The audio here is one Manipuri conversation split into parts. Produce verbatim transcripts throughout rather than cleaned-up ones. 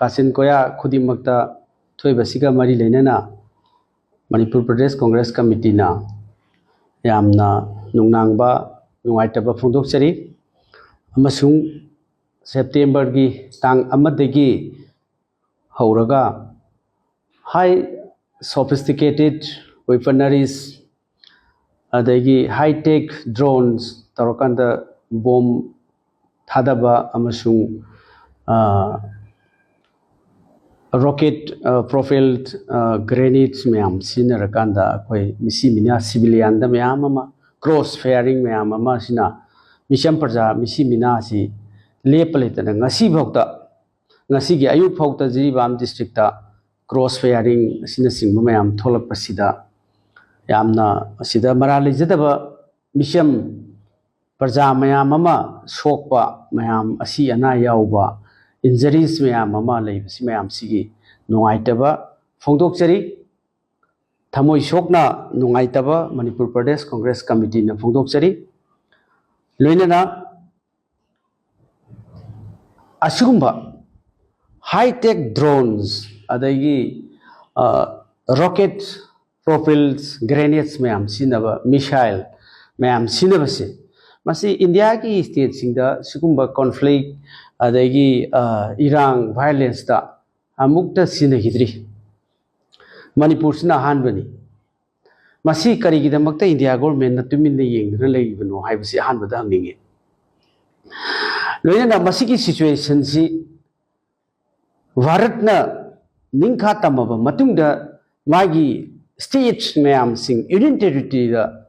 ꯀꯥꯆꯤꯟ ꯀꯣꯌꯥ ꯈꯨꯗꯤꯡꯃꯛꯇ ꯊꯣꯛꯏꯕꯁꯤꯒ ꯃꯔꯤ ꯂꯩꯅꯅ ꯃꯅꯤꯄꯨꯔ ꯄ꯭ꯔꯗꯦꯁ ꯀꯣꯡꯒ꯭ꯔꯦꯁ ꯀꯃꯤꯇꯤꯅ ꯌꯥꯝꯅ ꯅꯨꯡꯅꯥꯡꯕ, ꯅꯨꯡꯉꯥꯏꯇꯕ ꯐꯣꯡꯗꯣꯛꯆꯔꯤ꯫ ꯑꯃꯁꯨꯡ ꯁꯦꯞꯇꯦꯝꯕꯔꯒꯤ ꯇꯥꯡ ꯑꯃꯗꯒꯤ ꯍꯧꯔꯒ high sophisticated weaponries, ꯑꯗꯒꯤ high tech drones ꯇꯧꯔꯀꯥꯟꯗ ꯕꯣꯝ ꯊꯥꯗꯕ ꯑꯃꯁꯨꯡ rocket propelled grenades ꯃꯌꯥꯝ ꯁꯤꯖꯤꯟꯅꯔꯀꯥꯟꯗ ꯑꯩꯈꯣꯏ ꯃꯤꯁꯤ ꯃꯤꯅꯥ civilianꯗ ꯃꯌꯥꯝ ꯑꯃ cross firing ꯃꯌꯥꯝ ꯑꯃ ꯑꯁꯤꯅ ꯃꯤꯆꯝ ꯄ꯭ꯔꯖꯥ ꯃꯤꯁꯤ ꯃꯤꯅꯥꯁꯤ ꯂꯦꯞꯄ ꯂꯩꯇꯅ ꯉꯁꯤꯐꯥꯎꯗ, ꯉꯁꯤꯒꯤ ꯑꯌꯨꯛ ꯐꯥꯎꯗ ꯖꯤꯔꯤꯕꯥꯝ districtꯇ cross firing ꯑꯁꯤꯅꯆꯤꯡꯕ ꯃꯌꯥꯝ ꯊꯣꯛꯂꯛꯄꯁꯤꯗ ꯌꯥꯝꯅ ꯑꯁꯤꯗ ꯃꯔꯥꯜ ꯂꯩꯖꯗꯕ ꯃꯤꯆꯝ ꯄ꯭ꯔꯖꯥ ꯃꯌꯥꯝ ꯑꯃ ꯁꯣꯛꯄ, ꯃꯌꯥꯝ ꯑꯁꯤ ꯑꯅꯥ ꯌꯥꯎꯕ, injuries ꯃꯌꯥꯝ ꯑꯃ ꯂꯩꯕꯁꯤ ꯃꯌꯥꯝꯁꯤꯒꯤ ꯅꯨꯡꯉꯥꯏꯇꯕ ꯐꯣꯡꯗꯣꯛꯆꯔꯤ꯫ ꯊꯃꯣꯏ ꯁꯣꯛꯅ ꯅꯨꯡꯉꯥꯏꯇꯕ ꯃꯅꯤꯄꯨꯔ ꯄ꯭ꯔꯗꯦꯁ ꯀꯣꯡꯒ꯭ꯔꯦꯁ ꯀꯃꯤꯇꯤꯅ ꯐꯣꯡꯗꯣꯛꯆꯔꯤ꯫ ꯂꯣꯏꯅꯅ ꯑꯁꯤꯒꯨꯝꯕ high tech drones ꯑꯗꯒꯤ rocket propelled grenades ꯃꯌꯥꯝ ꯁꯤꯖꯤꯟꯅꯕ, missile ꯃꯌꯥꯝ ꯁꯤꯖꯤꯟꯅꯕꯁꯦ, ꯃꯁꯤ ꯏꯟꯗꯤꯌꯥꯒꯤ stateꯁꯤꯡꯗ ꯁꯤꯒꯨꯝꯕ conflict ꯑꯗꯒꯤ ꯏꯔꯥꯡ violenceꯇ ꯑꯃꯨꯛꯇ ꯁꯤꯖꯤꯟꯅꯈꯤꯗ꯭ꯔꯤ꯫ ꯃꯅꯤꯄꯨꯔꯁꯤꯅ ꯑꯍꯥꯟꯕꯅꯤ꯫ ꯃꯁꯤ ꯀꯔꯤꯒꯤꯗꯃꯛꯇ ꯏꯟꯗꯤꯌꯥ governmentꯅ ꯇꯨꯃꯤꯟꯅ ꯌꯦꯡꯗꯨꯅ ꯂꯩꯔꯤꯕꯅꯣ ꯍꯥꯏꯕꯁꯤ ꯑꯍꯥꯟꯕꯗ ꯍꯪꯅꯤꯡꯉꯤ꯫ ꯂꯣꯏꯅꯅ ꯃꯁꯤꯒꯤ situationꯁꯤ ꯚꯥꯔꯠꯅ ꯅꯤꯡꯈꯥ ꯇꯝꯃꯕ ꯃꯇꯨꯡꯗ ꯃꯥꯒꯤ states ꯃꯌꯥꯝꯁꯤꯡ, union territoryꯗ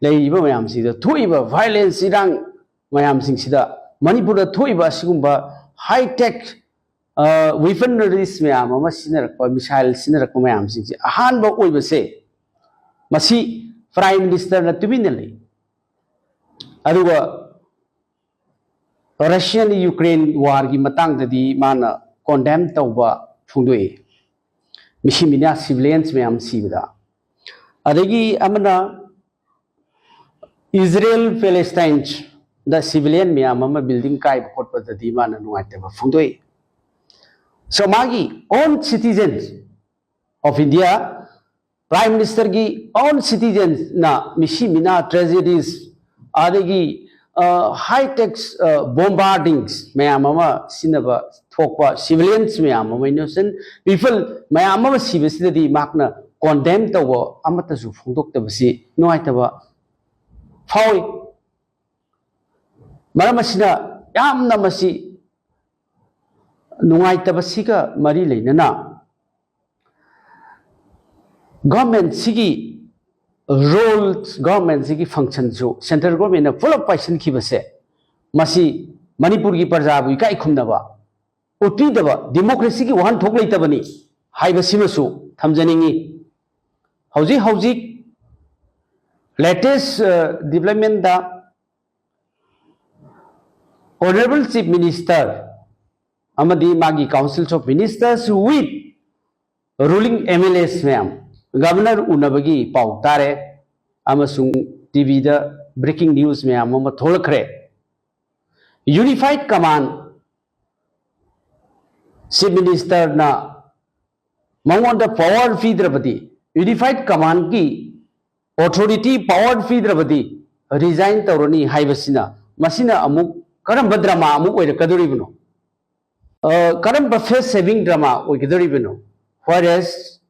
ꯂꯩꯔꯤꯕ ꯃꯌꯥꯝꯁꯤꯗ ꯊꯣꯛꯏꯕ violence, ꯏꯔꯥꯡ ꯃꯌꯥꯝꯁꯤꯡꯁꯤꯗ ꯃꯅꯤꯄꯨꯔꯗ ꯊꯣꯛꯏꯕ ꯑꯁꯤꯒꯨꯝꯕ high tech weaponries ꯃꯌꯥꯝ ꯑꯃ ꯁꯤꯖꯤꯟꯅꯔꯛꯄ, missile ꯁꯤꯖꯤꯟꯅꯔꯛꯄ ꯃꯌꯥꯝꯁꯤꯡꯁꯦ ꯑꯍꯥꯟꯕ ꯑꯣꯏꯕꯁꯦ, ꯃꯁꯤ Prime Ministerꯅ ꯇꯨꯃꯤꯟꯅ ꯂꯩ꯫ ꯑꯗꯨꯒ Russian Ukraine warꯒꯤ ꯃꯇꯥꯡꯗꯗꯤ ꯃꯥꯅ condemn ꯇꯧꯕ ꯐꯣꯡꯗꯣꯛꯏ, ꯃꯤꯁꯤ ꯃꯤꯅꯥ civilians ꯃꯌꯥꯝ ꯁꯤꯕꯗ꯫ ꯑꯗꯒꯤ ꯑꯃꯅ Israel Palestineꯗ civilian ꯃꯌꯥꯝ ꯑꯃ building ꯀꯥꯏꯕ ꯈꯣꯠꯄꯗꯗꯤ ꯃꯥꯅ ꯅꯨꯡꯉꯥꯏꯇꯕ ꯐꯣꯡꯗꯣꯛꯏ꯫ So ꯃꯥꯒꯤ own citizens of India, Prime Ministerꯒꯤ own citizensꯅ ꯃꯤꯁꯤ ꯃꯤꯅꯥ, tragedies, ꯑꯗꯒꯤ high tech bombardings ꯃꯌꯥꯝ ꯑꯃ ꯁꯤꯖꯤꯟꯅꯕ ꯊꯣꯛꯄ, civilians ꯃꯌꯥꯝ ꯑꯃ, innocent people ꯃꯌꯥꯝ ꯑꯃ ꯁꯤꯕꯁꯤꯗꯗꯤ ꯃꯍꯥꯛꯅ condemn ꯇꯧꯕ ꯑꯃꯠꯇꯁꯨ ꯐꯣꯡꯗꯣꯛꯇꯕꯁꯤ ꯅꯨꯡꯉꯥꯏꯇꯕ ꯐꯥꯎꯏ꯫ ꯃꯔꯝ ꯑꯁꯤꯅ ꯌꯥꯝꯅ ꯃꯁꯤ ꯅꯨꯡꯉꯥꯏꯇꯕꯁꯤꯒ ꯃꯔꯤ ꯂꯩꯅꯅ governmentꯁꯤꯒꯤ role, governmentꯁꯤꯒꯤ functionꯁꯨ central governmentꯅ ꯄꯨꯂꯞ ꯄꯥꯏꯁꯤꯟꯈꯤꯕꯁꯦ, ꯃꯁꯤ ꯃꯅꯤꯄꯨꯔꯒꯤ ꯄ꯭ꯔꯖꯥꯕꯨ ꯏꯀꯥꯏ ꯈꯨꯝꯅꯕ ꯎꯠꯄꯤꯗꯕ, democracyꯒꯤ ꯋꯥꯍꯟꯊꯣꯛ ꯂꯩꯇꯕꯅꯤ ꯍꯥꯏꯕꯁꯤꯃꯁꯨ ꯊꯝꯖꯅꯤꯡꯏ꯫ ꯍꯧꯖꯤꯛ ꯍꯧꯖꯤꯛ latest developmentꯇ Honourable Chief Minister ꯑꯃꯗꯤ ꯃꯥꯒꯤ Council of Ministers with ruling MLAs ꯃꯌꯥꯝ Governor ꯎꯅꯕꯒꯤ ꯄꯥꯎ ꯇꯥꯔꯦ, ꯑꯃꯁꯨꯡ TVꯗ breaking news ꯃꯌꯥꯝ ꯑꯃ ꯊꯣꯛꯂꯛꯈ꯭ꯔꯦ꯫ Unified Command, Chief Ministerꯅ ꯃꯉꯣꯟꯗ power ꯄꯤꯗ꯭ꯔꯕꯗꯤ, Unified Commandꯀꯤ authority, power ꯄꯤꯗ꯭ꯔꯕꯗꯤ resign ꯇꯧꯔꯅꯤ ꯍꯥꯏꯕꯁꯤꯅ, ꯃꯁꯤꯅ ꯑꯃꯨꯛ ꯀꯔꯝꯕ drama ꯑꯃꯨꯛ ꯑꯣꯏꯔꯛꯀꯗꯧꯔꯤꯕꯅꯣ? ꯀꯔꯝꯕ face saving drama ꯑꯣꯏꯒꯗꯧꯔꯤꯕꯅꯣ? Whereas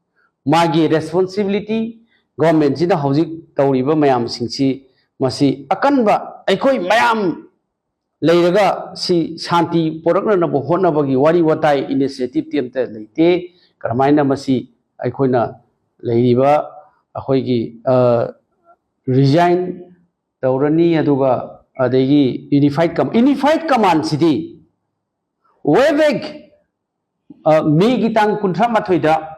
ꯃꯥꯒꯤ responsibility, governmentꯁꯤꯅ ꯍꯧꯖꯤꯛ ꯇꯧꯔꯤꯕ ꯃꯌꯥꯝꯁꯤꯡꯁꯤ, ꯃꯁꯤ ꯑꯀꯟꯕ, ꯑꯩꯈꯣꯏ ꯃꯌꯥꯝ ꯂꯩꯔꯒ ꯁꯤ ꯁꯥꯟꯇꯤ ꯄꯣꯔꯛꯅꯅꯕ ꯍꯣꯠꯅꯕꯒꯤ ꯋꯥꯔꯤ ꯋꯥꯇꯥꯏ, initiativeꯇꯤ ꯑꯝꯇ ꯂꯩꯇꯦ꯫ ꯀꯔꯝꯍꯥꯏꯅ ꯃꯁꯤ ꯑꯩꯈꯣꯏꯅ ꯂꯩꯔꯤꯕ ꯑꯩꯈꯣꯏꯒꯤ resign ꯇꯧꯔꯅꯤ, ꯑꯗꯨꯒ ꯑꯗꯒꯤ Unified Command, Unified Commandꯁꯤꯗꯤ way back Mayꯒꯤ ꯇꯥꯡ ꯀꯨꯟꯊ꯭ꯔꯥ ꯃꯥꯊꯣꯏꯗ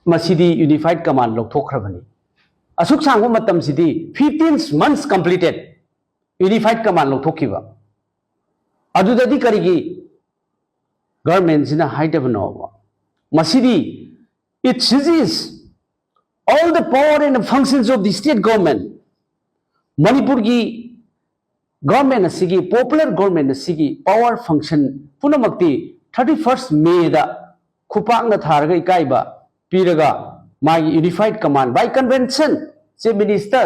ꯃꯁꯤꯗꯤ Unified Command ꯂꯧꯊꯣꯛꯈ꯭ꯔꯕꯅꯤ꯫ ꯑꯁꯨꯛ ꯁꯥꯡꯕ ꯃꯇꯝꯁꯤꯗꯤ, fifteen months completed, Unified Command ꯂꯧꯊꯣꯛꯈꯤꯕ꯫ ꯑꯗꯨꯗꯗꯤ ꯀꯔꯤꯒꯤ governmentꯁꯤꯅ ꯍꯥꯏꯗꯕꯅꯣꯕ? ꯃꯁꯤꯗꯤ it seizes all the power and functions of the state government. ꯃꯅꯤꯄꯨꯔꯒꯤ government ꯑꯁꯤꯒꯤ, popular government ꯑꯁꯤꯒꯤ power function ꯄꯨꯝꯅꯃꯛꯇꯤ thirty first May ꯗ ꯈꯨꯄꯥꯛꯅ ꯊꯥꯔꯒ ꯏꯀꯥꯏꯕ ꯄꯤꯔꯒ ꯃꯥꯒꯤ unified command by convention chief minister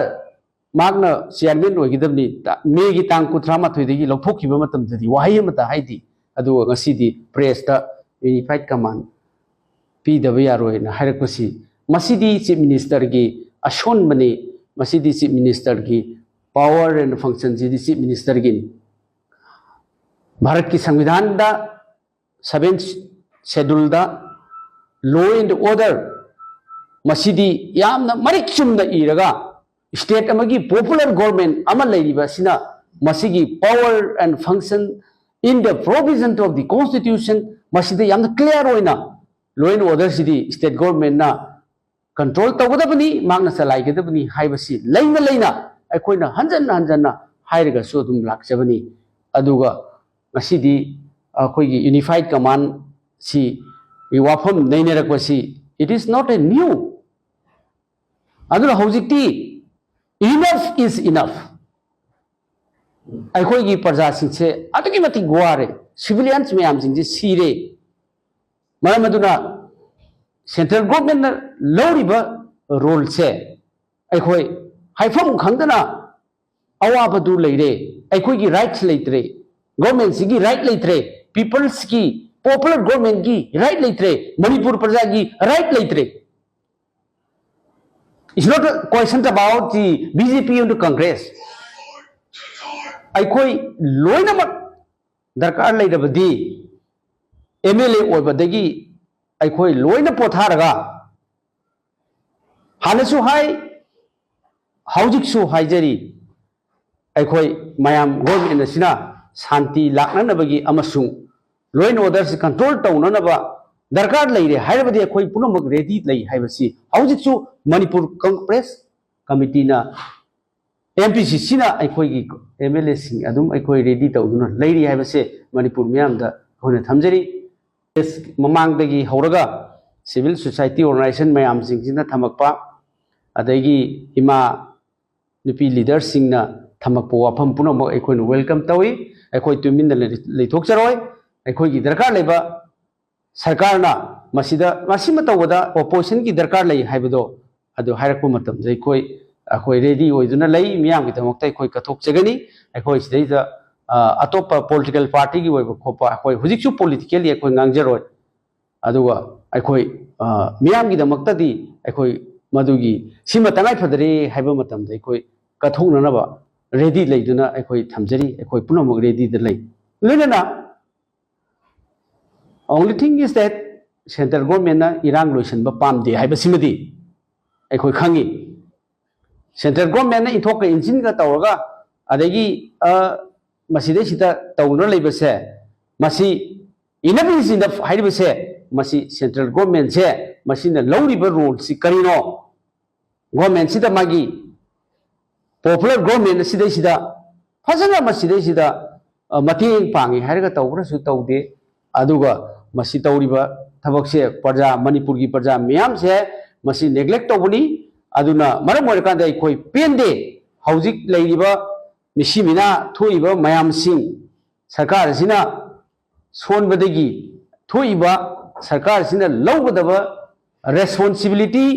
ꯃꯍꯥꯛꯅ chairman ꯑꯣꯏꯒꯗꯕꯅꯤ, ꯃꯦꯒꯤ ꯇꯥꯡ ꯀꯨꯟꯊ꯭ꯔꯥ ꯃꯥꯊꯣꯏꯗꯒꯤ ꯂꯧꯊꯣꯛꯈꯤꯕ ꯃꯇꯝꯗꯗꯤ ꯋꯥꯍꯩ ꯑꯃꯇ ꯍꯥꯏꯗꯦ꯫ ꯑꯗꯨꯒ ꯉꯁꯤꯗꯤ press ꯇ unified command ꯄꯤꯗꯕ ꯌꯥꯔꯣꯏꯅ ꯍꯥꯏꯔꯛꯄꯁꯤ, ꯃꯁꯤꯗꯤ chief minister ꯒꯤ ꯑꯁꯣꯟꯕꯅꯤ꯫ ꯃꯁꯤꯗꯤ chief minister ꯒꯤ power and function ꯁꯤꯗꯤ chief minister ꯒꯤꯅꯤ꯫ ꯚꯥꯔꯠꯀꯤ ꯁꯪꯕꯤꯙꯥꯟꯗ seventh schedule the law and order ꯃꯁꯤꯗꯤ ꯌꯥꯝꯅ ꯃꯔꯤꯛ ꯆꯨꯝꯅ ꯏꯔꯒ state ꯑꯃꯒꯤ popular government ꯑꯃ ꯂꯩꯔꯤꯕ ꯑꯁꯤꯅ ꯃꯁꯤꯒꯤ power and function in the provision of the constitution ꯃꯁꯤꯗ ꯌꯥꯝꯅ clear ꯑꯣꯏꯅ law and order CD state government ꯅ control ꯇꯧꯒꯗꯕꯅꯤ, ꯃꯍꯥꯛꯅ ꯆꯂꯥꯏꯒꯗꯕꯅꯤ ꯍꯥꯏꯕꯁꯤ ꯂꯩꯅ ꯂꯩꯅ ꯑꯩꯈꯣꯏꯅ ꯍꯟꯖꯟ ꯍꯟꯖꯟꯅ ꯍꯥꯏꯔꯒꯁꯨ ꯑꯗꯨꯝ ꯂꯥꯛꯆꯕꯅꯤ꯫ ꯑꯗꯨꯒ ꯉꯁꯤꯗꯤ ꯑꯩꯈꯣꯏꯒꯤ unified command ꯁꯤ ꯋꯥꯐꯝ ꯅꯩꯅꯔꯛꯄꯁꯤ, it is not a new꯫ ꯑꯗꯨꯅ ꯍꯧꯖꯤꯛꯇꯤ enough is enough꯫ ꯑꯩꯈꯣꯏꯒꯤ ꯄ꯭ꯔꯖꯥꯁꯤꯡꯁꯦ ꯑꯗꯨꯛꯀꯤ ꯃꯇꯤꯛ ꯋꯥꯔꯦ, civilians ꯃꯌꯥꯝꯁꯤꯡꯁꯦ ꯁꯤꯔꯦ꯫ ꯃꯔꯝ ꯑꯗꯨꯅ central government ꯅ ꯂꯧꯔꯤꯕ role ꯁꯦ ꯑꯩꯈꯣꯏ ꯍꯥꯏꯐꯝ ꯈꯪꯗꯅ ꯑꯋꯥꯕꯗꯨ ꯂꯩꯔꯦ꯫ ꯑꯩꯈꯣꯏꯒꯤ rights ꯂꯩꯇ꯭ꯔꯦ, government ꯁꯤꯒꯤ right ꯂꯩꯇ꯭ꯔꯦ, peoples ꯀꯤ, popular government ꯀꯤ right ꯂꯩꯇ꯭ꯔꯦ, ꯃꯅꯤꯄꯨꯔ ꯄ꯭ꯔꯖꯥꯒꯤ right ꯂꯩꯇ꯭ꯔꯦ꯫ It's not a question about the B J P and the Congress. ꯑꯩꯈꯣꯏ ꯂꯣꯏꯅꯃꯛ ꯗꯔꯀꯥꯔ ꯂꯩꯔꯕꯗꯤ M L A ꯑꯣꯏꯕꯗꯒꯤ ꯑꯩꯈꯣꯏ ꯂꯣꯏꯅ ꯄꯣꯊꯥꯔꯒ, ꯍꯥꯟꯅꯁꯨ ꯍꯥꯏ, ꯍꯧꯖꯤꯛꯁꯨ ꯍꯥꯏꯖꯔꯤ, ꯑꯩꯈꯣꯏ ꯃꯌꯥꯝ government ꯑꯁꯤꯅ ꯁꯥꯟꯇꯤ ꯂꯥꯛꯅꯅꯕꯒꯤ ꯑꯃꯁꯨꯡ law and order ꯁꯤ control ꯇꯧꯅꯅꯕ ꯗꯔꯀꯥꯔ ꯂꯩꯔꯦ ꯍꯥꯏꯔꯕꯗꯤ ꯑꯩꯈꯣꯏ ꯄꯨꯝꯅꯃꯛ ready ꯂꯩ ꯍꯥꯏꯕꯁꯤ ꯍꯧꯖꯤꯛꯁꯨ ꯃꯅꯤꯄꯨꯔ Congress committee ꯅ, M P C C ꯅ ꯑꯩꯈꯣꯏꯒꯤ M L A ꯁꯤꯡ ꯑꯗꯨꯝ ꯑꯩꯈꯣꯏ ready ꯇꯧꯗꯨꯅ ꯂꯩꯔꯤ ꯍꯥꯏꯕꯁꯦ ꯃꯅꯤꯄꯨꯔ ꯃꯤꯌꯥꯝꯗ ꯑꯩꯈꯣꯏꯅ ꯊꯝꯖꯔꯤ꯫ ꯃꯃꯥꯡꯗꯒꯤ ꯍꯧꯔꯒ civil society organization ꯃꯌꯥꯝꯁꯤꯡꯁꯤꯅ ꯊꯝꯃꯛꯄ, ꯑꯗꯒꯤ ꯏꯃꯥ ꯅꯨꯄꯤ leader ꯁꯤꯡꯅ ꯊꯝꯃꯛꯄ ꯋꯥꯐꯝ ꯄꯨꯝꯅꯃꯛ ꯑꯩꯈꯣꯏꯅ welcome ꯇꯧꯏ꯫ ꯑꯩꯈꯣꯏ ꯇꯨꯃꯤꯟꯅ ꯂꯩ-, ꯂꯩꯊꯣꯛꯆꯔꯣꯏ꯫ ꯑꯩꯈꯣꯏꯒꯤ ꯗꯔꯀꯥꯔ ꯂꯩꯕ ꯁꯔꯀꯥꯔꯅ ꯃꯁꯤꯗ, ꯃꯁꯤꯃ ꯇꯧꯕꯗ oppositionꯒꯤ ꯗꯔꯀꯥꯔ ꯂꯩ ꯍꯥꯏꯕꯗꯣ ꯑꯗꯨ ꯍꯥꯏꯔꯛꯄ ꯃꯇꯝꯗ ꯑꯩꯈꯣꯏ, ꯑꯩꯈꯣꯏ ready ꯑꯣꯏꯗꯨꯅ ꯂꯩ꯫ ꯃꯤꯌꯥꯝꯒꯤꯗꯃꯛꯇ ꯑꯩꯈꯣꯏ ꯀꯠꯊꯣꯛꯆꯒꯅꯤ꯫ ꯑꯩꯈꯣꯏ ꯁꯤꯗꯩꯗ, ꯑ, ꯑꯇꯣꯞꯄ political partyꯒꯤ ꯑꯣꯏꯕ ꯈꯣꯠꯄ, ꯑꯩꯈꯣꯏ ꯍꯧꯖꯤꯛꯁꯨ politically ꯑꯩꯈꯣꯏ ꯉꯥꯡꯖꯔꯣꯏ꯫ ꯑꯗꯨꯒ ꯑꯩꯈꯣꯏ, ꯑ, ꯃꯤꯌꯥꯝꯒꯤꯗꯃꯛꯇꯗꯤ ꯑꯩꯈꯣꯏ ꯃꯗꯨꯒꯤ ꯁꯤꯃ ꯇꯉꯥꯏ ꯐꯗ꯭ꯔꯦ ꯍꯥꯏꯕ ꯃꯇꯝꯗ ꯑꯩꯈꯣꯏ ꯀꯠꯊꯣꯛꯅꯅꯕ ready ꯂꯩꯗꯨꯅ ꯑꯩꯈꯣꯏ ꯊꯝꯖꯔꯤ꯫ ꯑꯩꯈꯣꯏ ꯄꯨꯝꯅꯃꯛ readyꯗ ꯂꯩ꯫ ꯂꯣꯏꯅꯅ only thing is that central governmentꯅ ꯏꯔꯥꯡ ꯂꯣꯏꯁꯤꯟꯕ ꯄꯥꯝꯗꯦ ꯍꯥꯏꯕꯁꯤꯃꯗꯤ ꯑꯩꯈꯣꯏ ꯈꯪꯉꯤ꯫ Central governmentꯅ ꯏꯟꯊꯣꯛꯀ ꯏꯟꯁꯤꯟꯒ ꯇꯧꯔꯒ, ꯑꯗꯒꯤ, ꯑ, ꯃꯁꯤꯗꯩꯁꯤꯗ ꯇꯧꯗꯨꯅ ꯂꯩꯕꯁꯦ, ꯃꯁꯤ enough is enough ꯍꯥꯏꯔꯤꯕꯁꯦ, ꯃꯁꯤ central governmentꯁꯦ, ꯃꯁꯤꯅ ꯂꯧꯔꯤꯕ roleꯁꯤ ꯀꯔꯤꯅꯣ? Governmentꯁꯤꯗ ꯃꯥꯒꯤ popular government ꯑꯁꯤꯗꯩꯁꯤꯗ ꯐꯖꯅ ꯃꯁꯤꯗꯩꯁꯤꯗ, ꯑ, ꯃꯇꯦꯡ ꯄꯥꯡꯉꯤ ꯍꯥꯏꯔꯒ ꯇꯧꯕ꯭ꯔꯁꯨ ꯇꯧꯗꯦ꯫ ꯑꯗꯨꯒ ꯃꯁꯤ ꯇꯧꯔꯤꯕ ꯊꯕꯛꯁꯦ ꯄ꯭ꯔꯖꯥ, ꯃꯅꯤꯄꯨꯔꯒꯤ ꯄ꯭ꯔꯖꯥ ꯃꯤꯌꯥꯝꯁꯦ ꯃꯁꯤ neglect ꯇꯧꯕꯅꯤ꯫ ꯑꯗꯨꯅ ꯃꯔꯝ ꯑꯣꯏꯔꯀꯥꯟꯗ ꯑꯩꯈꯣꯏ ꯄꯦꯟꯗꯦ꯫ ꯍꯧꯖꯤꯛ ꯂꯩꯔꯤꯕ ꯃꯤꯁꯤ ꯃꯤꯅꯥ ꯊꯣꯛꯏꯕ ꯃꯌꯥꯝꯁꯤꯡ, ꯁꯔꯀꯥꯔ ꯑꯁꯤꯅ ꯁꯣꯟꯕꯗꯒꯤ ꯊꯣꯛꯏꯕ, ꯁꯔꯀꯥꯔꯁꯤꯅ ꯂꯧꯒꯗꯕ responsibility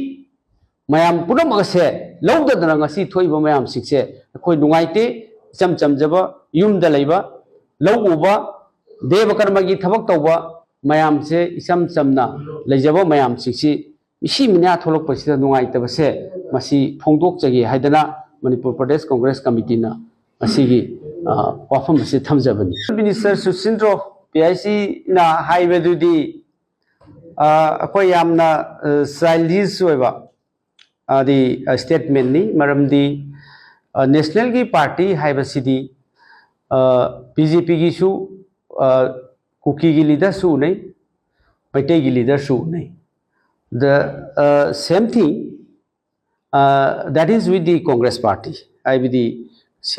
ꯃꯌꯥꯝ ꯄꯨꯝꯅꯃꯛ ꯑꯁꯦ ꯂꯧꯗꯗꯅ ꯉꯁꯤ ꯊꯣꯛꯏꯕ ꯃꯌꯥꯝꯁꯤꯡꯁꯦ ꯑꯩꯈꯣꯏ ꯅꯨꯡꯉꯥꯏꯇꯦ꯫ ꯏꯆꯝ ꯆꯝꯖꯕ ꯌꯨꯝꯗ ꯂꯩꯕ, ꯂꯧ ꯎꯕ, ꯗꯦꯕ ꯀꯔꯃꯒꯤ ꯊꯕꯛ ꯇꯧꯕ ꯃꯌꯥꯝꯁꯦ, ꯏꯆꯝ ꯆꯝꯅ ꯂꯩꯖꯕ ꯃꯌꯥꯝꯁꯤꯡꯁꯤ ꯃꯤꯁꯤ ꯃꯤꯅꯥ ꯊꯣꯛꯂꯛꯄꯁꯤꯗ ꯅꯨꯡꯉꯥꯏꯇꯕꯁꯦ ꯃꯁꯤ ꯐꯣꯡꯗꯣꯛꯆꯒꯦ ꯍꯥꯏꯗꯅ ꯃꯅꯤꯄꯨꯔ ꯄ꯭ꯔꯗꯦꯁ ꯀꯣꯡꯒ꯭ꯔꯦꯁ ꯀꯃꯤꯇꯤꯅ ꯉꯁꯤꯒꯤ, ꯑ, ꯋꯥꯐꯝ ꯑꯁꯤ ꯊꯝꯖꯕꯅꯤ꯫ Minister ꯁꯨꯁꯤꯟꯗ꯭ꯔꯣ ꯄꯤ ꯑꯥꯏ ꯁꯤꯅ ꯍꯥꯏꯕꯗꯨꯗꯤ, ꯑ, ꯑꯩꯈꯣꯏ ꯌꯥꯝꯅ, ꯑ, childish ꯑꯣꯏꯕ, ꯑꯗꯤ, ꯑ, statementꯅꯤ꯫ ꯃꯔꯝꯗꯤ, ꯑ, nationalꯒꯤ party ꯍꯥꯏꯕꯁꯤꯗꯤ, ꯑ, BJPꯒꯤꯁꯨ, ꯑ, ꯀꯨꯀꯤꯒꯤ leaderꯁꯨ ꯎꯅꯩ, ꯃꯩꯇꯩꯒꯤ leaderꯁꯨ ꯎꯅꯩ꯫ The, uh, same thing, uh, that is with the Congress party. ꯍꯥꯏꯕꯗꯤ,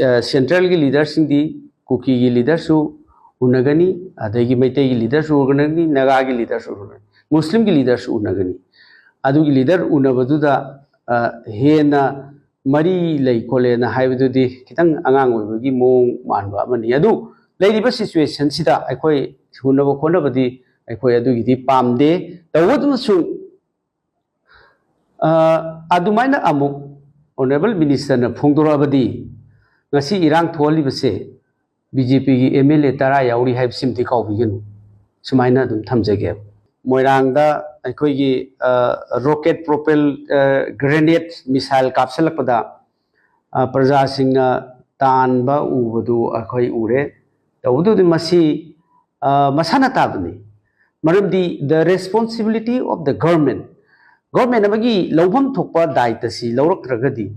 ꯑ, centralꯒꯤ leaderꯁꯤꯡꯗꯤ ꯀꯨꯀꯤꯒꯤ leaderꯁꯨ ꯎꯅꯒꯅꯤ, ꯑꯗꯒꯤ ꯃꯩꯇꯩꯒꯤ leaderꯁꯨ ꯎꯅꯒꯅꯤ, ꯅꯥꯒꯥꯒꯤ leaderꯁꯨ ꯎꯅꯒꯅꯤ, ꯃꯨꯁꯂꯤꯝꯒꯤ leaderꯁꯨ ꯎꯅꯒꯅꯤ꯫ ꯑꯗꯨꯒꯤ leader ꯎꯅꯕꯗꯨꯗ, ꯑ, ꯍꯦꯟꯅ ꯃꯔꯤ ꯂꯩ ꯈꯣꯠꯂꯦꯅ ꯍꯥꯏꯕꯗꯨꯗꯤ ꯈꯤꯇꯪ ꯑꯉꯥꯡ ꯑꯣꯏꯕꯒꯤ ꯃꯑꯣꯡ ꯃꯥꯟꯕ ꯑꯃꯅꯤ꯫ ꯑꯗꯨ ꯂꯩꯔꯤꯕ ꯁꯤꯆꯨꯋꯦꯁꯟꯁꯤꯗ ꯑꯩꯈꯣꯏ ꯍꯨꯟꯅꯕ ꯈꯣꯠꯅꯕꯗꯤ ꯑꯩꯈꯣꯏ ꯑꯗꯨꯒꯤꯗꯤ ꯄꯥꯝꯗꯦ꯫ ꯇꯧꯕꯇꯕꯨ ꯑ, ꯑꯗꯨꯃꯥꯏꯅ ꯑꯃꯨꯛ ꯑꯣꯅꯔꯦꯕꯜ ꯃꯤꯅꯤꯁꯇꯔꯅ ꯐꯣꯡꯗꯣꯔꯛꯑꯕꯗꯤ ꯉꯁꯤ ꯏꯔꯥꯡ ꯊꯣꯛꯍꯜꯂꯤꯕꯁꯦ ꯕꯤ ꯖꯦ ꯄꯤꯒꯤ ꯑꯦꯝ ꯑꯦꯜ ꯑꯦ ꯇꯔꯥ ꯌꯥꯎꯔꯤ ꯍꯥꯏꯕꯁꯤꯃꯗꯤ ꯀꯥꯎꯕꯤꯒꯅꯨ꯫ ꯁꯨꯃꯥꯏꯅ ꯑꯗꯨꯝ ꯊꯝꯖꯒꯦ꯫ ꯃꯣꯏꯔꯥꯡꯗ ꯑꯩꯈꯣꯏꯒꯤ, ꯑ, ꯔꯣꯀꯦꯠ ꯄ꯭ꯔꯣꯄꯦꯜ, ꯑ, ꯒ꯭ꯔꯦꯅꯦꯗ ꯃꯤꯁꯥꯏꯜ ꯀꯥꯞꯁꯤꯜꯂꯛꯄꯗ, ꯑ, ꯄ꯭ꯔꯖꯥꯁꯤꯡꯅ ꯇꯥꯟꯕ ꯎꯕꯗꯨ ꯑꯩꯈꯣꯏ ꯎꯔꯦ꯫ ꯇꯧꯕꯇꯕꯨ ꯃꯁꯤ, ꯑ, ꯃꯁꯥꯅ ꯇꯥꯕꯅꯤ꯫ ꯃꯔꯝꯗꯤ the responsibility of the government, government ꯑꯃꯒꯤ ꯂꯧꯐꯝ ꯊꯣꯛꯄ ꯗꯥꯏꯇꯁꯤ ꯂꯧꯔꯛꯇ꯭ꯔꯒꯗꯤ,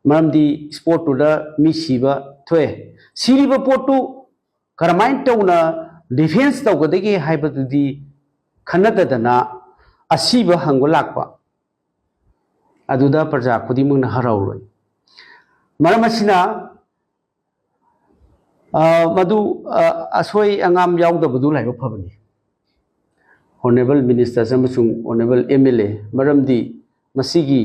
ꯃꯔꯝꯗꯤ ꯏꯁꯄꯣꯔꯠꯇꯨꯗ ꯃꯤ ꯁꯤꯕ ꯊꯣꯛꯑꯦ꯫ ꯁꯤꯔꯤꯕ ꯄꯣꯠꯇꯨ ꯀꯔꯝꯍꯥꯏꯅ ꯇꯧꯅ ꯗꯤꯐꯦꯟꯁ ꯇꯧꯒꯗꯒꯦ ꯍꯥꯏꯕꯗꯨꯗꯤ ꯈꯟꯅꯗꯗꯅ ꯑꯁꯤꯕ ꯍꯪꯕ ꯂꯥꯛꯄ ꯑꯗꯨꯗ ꯄ꯭ꯔꯖꯥ ꯈꯨꯗꯤꯡꯃꯛꯅ ꯍꯔꯥꯎꯔꯣꯏ꯫ ꯃꯔꯝ ꯑꯁꯤꯅ, ꯑ, ꯃꯗꯨ, ꯑ, ꯑꯁꯣꯏ ꯑꯉꯥꯝ ꯌꯥꯎꯗꯕꯗꯨ ꯂꯥꯏꯕꯛ ꯐꯕꯅꯤ꯫ ꯑꯣꯅꯔꯦꯕꯜ ꯃꯤꯅꯤꯁꯇꯔꯁ ꯑꯃꯁꯨꯡ ꯑꯣꯅꯔꯦꯕꯜ ꯑꯦꯝ ꯑꯦꯜ ꯑꯦ, ꯃꯔꯝꯗꯤ ꯃꯁꯤꯒꯤ,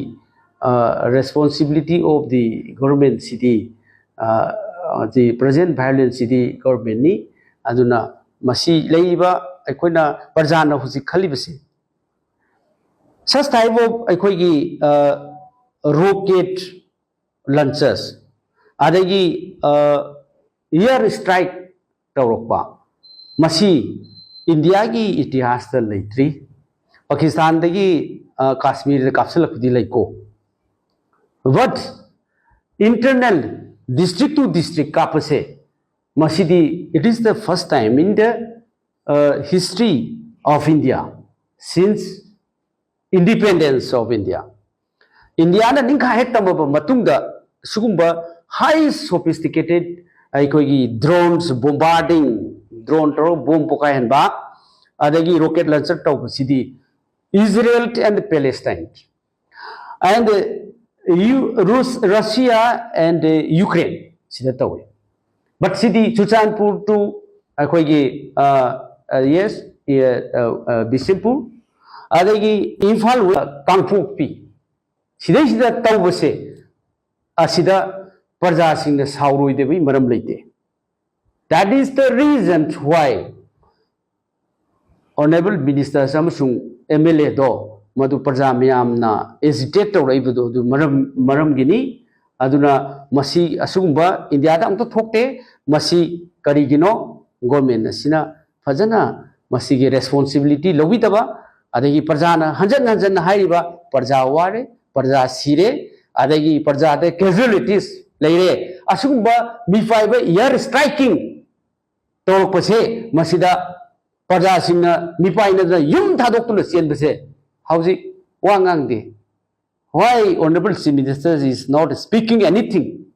ꯑ, responsibility of the government ꯁꯤꯗꯤ, ꯑ, ꯍꯧꯖꯤꯛ present violence ꯁꯤꯗꯤ ꯒꯣꯔꯃꯦꯟꯅꯤ꯫ ꯑꯗꯨꯅ ꯃꯁꯤ ꯂꯩꯔꯤꯕ ꯑꯩꯈꯣꯏꯅ ꯄ꯭ꯔꯖꯥꯅ ꯍꯧꯖꯤꯛ ꯈꯜꯂꯤꯕꯁꯤ, such type of ꯑꯩꯈꯣꯏꯒꯤ, ꯑ, ꯔꯣꯀꯦꯠ ꯂꯟꯆꯔꯁ, ꯑꯗꯒꯤ, ꯑ, ꯏꯌꯔ ꯏꯁꯇ꯭ꯔꯥꯏꯛ ꯇꯧꯔꯛꯄ, ꯃꯁꯤ ꯏꯟꯗꯤꯌꯥꯒꯤ ꯏꯇꯤꯍꯥꯁꯇ ꯂꯩꯇ꯭ꯔꯤ꯫ ꯄꯥꯀꯤꯁꯇꯥꯟꯗꯒꯤ, ꯑ, ꯀꯥꯁꯃꯤꯔꯗ ꯀꯥꯞꯁꯤꯜꯂꯛꯄꯗꯤ ꯂꯩꯀꯣ, but internal, district to district ꯀꯥꯞꯄꯁꯦ, ꯃꯁꯤꯗꯤ it is the first time in the, uh, history of India since independence of India. ꯏꯟꯗꯤꯌꯥꯅ ꯅꯤꯡꯈꯥ ꯍꯦꯛ ꯇꯝꯃꯕ ꯃꯇꯨꯡꯗ ꯁꯤꯒꯨꯝꯕ high sophisticated ꯑꯩꯈꯣꯏꯒꯤ drones, bombarding drone ꯇꯧꯔꯒ ꯕꯣꯝ ꯄꯣꯈꯥꯏꯍꯟꯕ, ꯑꯗꯒꯤ rocket ꯂꯟꯆꯔ ꯇꯧꯕꯁꯤꯗꯤ Israel and Palestine and, uh, U-, Rus-, Russia and, uh, Ukraine ꯁꯤꯗ ꯇꯧꯏ꯫ But ꯁꯤꯗꯤ ꯆꯨꯔꯆꯥꯟꯄꯨꯔ to ꯑꯩꯈꯣꯏꯒꯤ, ꯑ, ꯑ, yes, ꯑ, ꯑ, ꯑ, ꯕꯤꯁꯦꯝꯄꯨꯔ, ꯑꯗꯒꯤ ꯏꯝꯐꯥꯜ ꯋꯦꯁ, ꯀꯥꯡꯄꯣꯛꯄꯤ, ꯁꯤꯗꯩꯁꯤꯗ ꯇꯧꯕꯁꯦ, ꯑꯁꯤꯗ ꯄ꯭ꯔꯖꯥꯁꯤꯡꯅ ꯁꯥꯎꯔꯣꯏꯗꯕꯒꯤ ꯃꯔꯝ ꯂꯩꯇꯦ꯫ That is the reason why Honorable Ministers ꯑꯃꯁꯨꯡ M L A ꯗꯣ ꯃꯗꯨ ꯄ꯭ꯔꯖꯥ ꯃꯌꯥꯝꯅ agitate ꯇꯧꯔꯛꯏꯕꯗꯣ ꯑꯗꯨ ꯃꯔꯝ ꯃꯔꯝꯒꯤꯅꯤ꯫ ꯑꯗꯨꯅ ꯃꯁꯤ ꯑꯁꯤꯒꯨꯝꯕ ꯏꯟꯗꯤꯌꯥꯗ ꯑꯃꯨꯛꯇ ꯊꯣꯛꯇꯦ꯫ ꯃꯁꯤ ꯀꯔꯤꯒꯤꯅꯣ? Government ꯑꯁꯤꯅ ꯐꯖꯅ ꯃꯁꯤꯒꯤ responsibility ꯂꯧꯕꯤꯗꯕ, ꯑꯗꯒꯤ ꯄ꯭ꯔꯖꯥꯅ ꯍꯟꯖꯟ ꯍꯟꯖꯟꯅ ꯍꯥꯏꯔꯤꯕ ꯄ꯭ꯔꯖꯥ ꯋꯥꯔꯦ, ꯄ꯭ꯔꯖꯥ ꯁꯤꯔꯦ, ꯑꯗꯒꯤ ꯄ꯭ꯔꯖꯥꯗ casualties ꯂꯩꯔꯦ, ꯑꯁꯤꯒꯨꯝꯕ ꯃꯤꯄꯥꯏꯕ air striking ꯇꯧꯔꯛꯄꯁꯦ, ꯃꯁꯤꯗ ꯄ꯭ꯔꯖꯥꯁꯤꯡꯅ ꯃꯤꯄꯥꯏꯅꯗꯅ ꯌꯨꯝ ꯊꯥꯗꯣꯛꯇꯨꯅ ꯆꯦꯟꯕꯁꯦ ꯍꯧꯖꯤꯛ ꯋꯥ ꯉꯥꯡꯗꯦ꯫ Why Honorable Chief Minister is not speaking anything?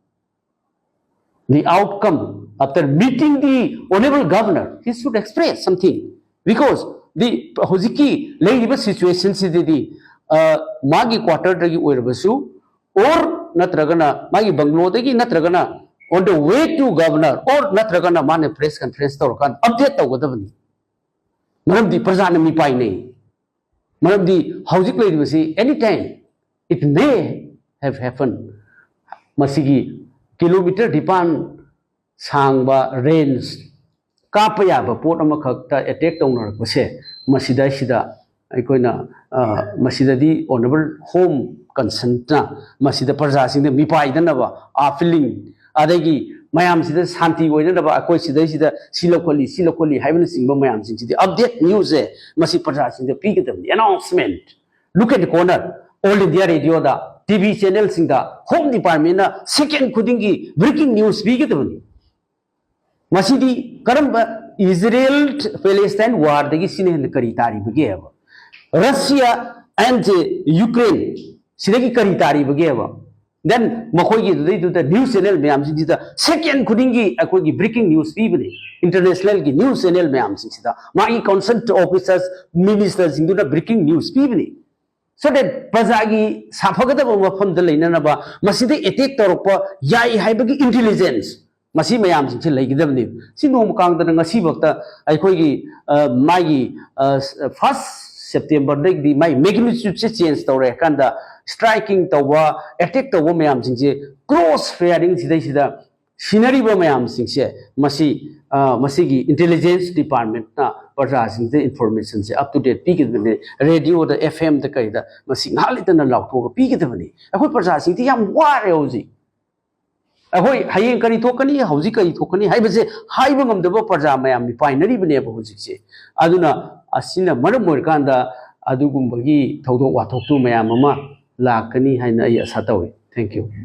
The outcome after meeting the Honorable Governor, he should express something. Because the ꯍꯧꯖꯤꯛꯀꯤ ꯂꯩꯔꯤꯕ situation ꯁꯤꯗꯗꯤ, ꯑ, ꯃꯥꯒꯤ quarter ꯗꯒꯤ ꯑꯣꯏꯔꯕꯁꯨ, or ꯅꯠꯇ꯭ꯔꯒꯅ ꯃꯥꯒꯤ bungalow ꯗꯒꯤ, ꯅꯠꯇ꯭ꯔꯒꯅ on the way to Governor, or ꯅꯠꯇ꯭ꯔꯒꯅ ꯃꯥꯅ press conference ꯇꯧꯔꯀꯥꯟꯗ update ꯇꯧꯒꯗꯕꯅꯤ꯫ ꯃꯔꯝꯗꯤ ꯄ꯭ꯔꯖꯥꯅ ꯃꯤꯄꯥꯏꯅꯩ꯫ ꯃꯔꯝꯗꯤ ꯍꯧꯖꯤꯛ ꯂꯩꯔꯤꯕꯁꯤ any time it may have happened꯫ ꯃꯁꯤꯒꯤ kilometre ꯅꯤꯄꯥꯟ ꯁꯥꯡꯕ range, ꯀꯥꯞꯄ ꯌꯥꯕ ꯄꯣꯠ ꯑꯃꯈꯛꯇ attack ꯇꯧꯅꯔꯛꯄꯁꯦ, ꯃꯁꯤꯗꯩꯁꯤꯗ ꯑꯩꯈꯣꯏꯅ, ꯑ, ꯃꯁꯤꯗꯗꯤ Honorable Home Concernꯅ ꯃꯁꯤꯗ ꯄ꯭ꯔꯖꯥꯁꯤꯡꯗ ꯃꯤꯄꯥꯏꯗꯅꯕ, appealing, ꯑꯗꯒꯤ ꯃꯌꯥꯝꯁꯤꯗ ꯁꯥꯟꯇꯤ ꯑꯣꯏꯅꯅꯕ ꯑꯩꯈꯣꯏ ꯁꯤꯗꯩꯁꯤꯗ ꯁꯤ ꯂꯧꯈꯠꯂꯤ, ꯁꯤ ꯂꯧꯈꯠꯂꯤ ꯍꯥꯏꯕꯅꯆꯤꯡꯕ ꯃꯌꯥꯝꯁꯤꯡꯁꯤꯗꯤ update news ꯁꯦ ꯃꯁꯤ ꯄ꯭ꯔꯖꯥꯁꯤꯡꯗ ꯄꯤꯒꯗꯕꯅꯤ꯫ Announcement, Look at the Corner, All India Radio the, T V channel ꯁꯤꯡꯗ, Home Departmentꯅ second ꯈꯨꯗꯤꯡꯒꯤ breaking news ꯄꯤꯒꯗꯕꯅꯤ꯫ ꯃꯁꯤꯗꯤ ꯀꯔꯝꯕ Israel Palestine war ꯗꯒꯤ ꯁꯤꯅ ꯍꯦꯟꯅ ꯀꯔꯤ ꯇꯥꯔꯤꯕꯒꯦꯕ? Russia and Ukraine ꯁꯤꯗꯒꯤ ꯀꯔꯤ ꯇꯥꯔꯤꯕꯒꯦꯕ? Then ꯃꯈꯣꯏꯒꯤ ꯑꯗꯨꯗꯩꯗꯨꯗ news channel ꯃꯌꯥꯝꯁꯤꯡꯁꯤꯗ second ꯈꯨꯗꯤꯡꯒꯤ ꯑꯩꯈꯣꯏꯒꯤ breaking news ꯄꯤꯕꯅꯤ꯫ International ꯒꯤ news channel ꯃꯌꯥꯝꯁꯤꯡꯁꯤꯗ ꯃꯥꯒꯤ concerned officers, minister ꯁꯤꯡꯗꯨꯅ breaking news ꯄꯤꯕꯅꯤ꯫ So that ꯄ꯭ꯔꯖꯥꯒꯤ ꯁꯥꯐꯒꯗꯕ ꯃꯐꯝꯗ ꯂꯩꯅꯅꯕ ꯃꯁꯤꯗ attack ꯇꯧꯔꯛꯄ ꯌꯥꯏ ꯍꯥꯏꯕꯒꯤ intelligence ꯃꯁꯤ ꯃꯌꯥꯝꯁꯤꯡꯁꯤ ꯂꯩꯒꯗꯕꯅꯤ꯫ ꯁꯤ ꯅꯣꯡꯃ ꯀꯥꯡꯗꯅ ꯉꯁꯤꯐꯥꯎꯗ ꯑꯩꯈꯣꯏꯒꯤ, ꯑ, ꯃꯥꯒꯤ, ꯑ, first September ꯗꯒꯤꯗꯤ ꯃꯥꯒꯤ magnitude ꯁꯦ change ꯇꯧꯔꯦ ꯀꯥꯟꯗ striking ꯇꯧꯕ, attack ꯇꯧꯕ ꯃꯌꯥꯝꯁꯤꯡꯁꯦ cross firing ꯁꯤꯗꯩꯁꯤꯗ ꯁꯤꯅꯔꯤꯕ ꯃꯌꯥꯝꯁꯤꯡꯁꯦ ꯃꯁꯤ, ꯑ, ꯃꯁꯤꯒꯤ intelligence department ꯅ ꯄ꯭ꯔꯖꯥꯁꯤꯡꯁꯤꯗ information say up to date ꯄꯤꯒꯗꯕꯅꯤ꯫ ꯔꯦꯗꯤꯑꯣꯗ, ꯑꯦꯐ ꯑꯦꯝꯗ, ꯀꯩꯗ ꯃꯁꯤ ꯉꯥꯏꯍꯥꯛ ꯂꯩꯇꯅ ꯂꯥꯎꯊꯣꯛꯑꯒ ꯄꯤꯒꯗꯕꯅꯤ꯫ ꯑꯩꯈꯣꯏ ꯄ꯭ꯔꯖꯥꯁꯤꯡꯗꯤ ꯌꯥꯝ ꯋꯥꯔꯦ ꯍꯧꯖꯤꯛ꯫ ꯑꯩꯈꯣꯏ ꯍꯌꯦꯡ ꯀꯔꯤ ꯊꯣꯛꯀꯅꯤ, ꯍꯧꯖꯤꯛ ꯀꯔꯤ ꯊꯣꯛꯀꯅꯤ ꯍꯥꯏꯕꯁꯦ ꯍꯥꯏꯕ ꯉꯝꯗꯕ ꯄ꯭ꯔꯖꯥ ꯃꯌꯥꯝ ꯃꯤꯄꯥꯏꯅꯔꯤꯕꯅꯦꯕ ꯍꯧꯖꯤꯛꯁꯦ꯫ ꯑꯗꯨꯅ ꯑꯁꯤꯅ ꯃꯔꯝ ꯑꯣꯏꯔꯀꯥꯟꯗ ꯑꯗꯨꯒꯨꯝꯕꯒꯤ ꯊꯧꯗꯣꯛ ꯋꯥꯊꯣꯛꯇꯨ ꯃꯌꯥꯝ ꯑꯃ ꯂꯥꯛꯀꯅꯤ ꯍꯥꯏꯅ ꯑꯩ ꯑꯁꯥ ꯇꯧꯏ꯫ Thank you꯫